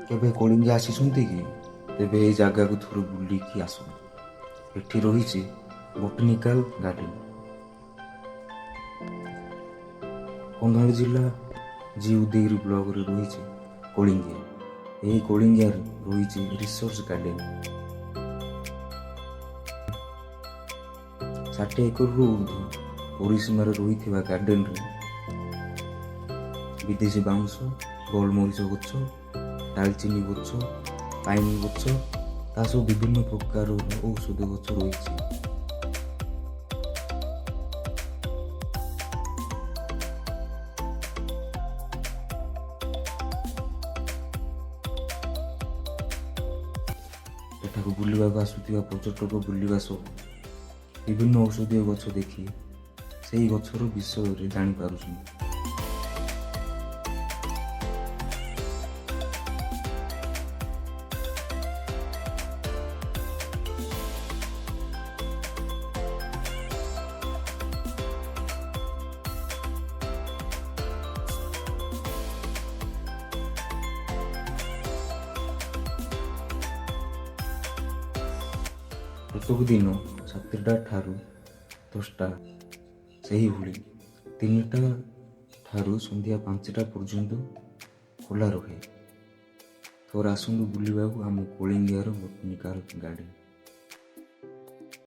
କେବେ କଳିଙ୍ଗିଆ ଆସିଛନ୍ତି କି? ତେବେ ଏହି ଜାଗାକୁ ଥରେ ବୁଲିକି ଆସନ୍ତୁ। ଏଠି ରହିଛି ବୋଟାନିକାଲ ଗାର୍ଡେନ। କନ୍ଧମାଳ ଜିଲ୍ଲା ଜି ଉଦୟଗିରି ବ୍ଲକରେ ରହିଛି କଳିଙ୍ଗିଆ। ଏହି କଳିଙ୍ଗିଆରେ ରହିଛି ରିସର୍ଚ୍ଚ ଗାର୍ଡେନ। 60 ଏକରରୁ ଉର୍ଦ୍ଧ୍ୱ ପରିସୀମାରେ ରହିଥିବା ଗାର୍ଡେନରେ ବିଦେଶୀ ବାଉଁଶ, ଗୋଲମରିଚ ଗଛ, ଡାଲଚିନି ଗଛ, ପାଇନ ଗଛ, ତା ସହ ବିଭିନ୍ନ ପ୍ରକାରର ଔଷଧ ଗଛ ରହିଛି। ଏଠାକୁ ବୁଲିବାକୁ ଆସୁଥିବା ପର୍ଯ୍ୟଟକ ବୁଲିବା ସହ ବିଭିନ୍ନ ଔଷଧୀୟ ଗଛ ଦେଖି ସେହି ଗଛର ବିଷୟରେ ଜାଣିପାରୁଛନ୍ତି। ପ୍ରତ୍ୟେକ ଦିନ 7ଟା ଠାରୁ 10ଟା, ସେହିଭଳି 3ଟା ଠାରୁ ସନ୍ଧ୍ୟା 5ଟା ପର୍ଯ୍ୟନ୍ତ ଖୋଲା ରହେ। ଥରେ ଆସନ୍ତୁ ବୁଲିବାକୁ ଆମ କଳିଙ୍ଗିଆର ବୋଟାନିକାଲ ଗାର୍ଡେନ।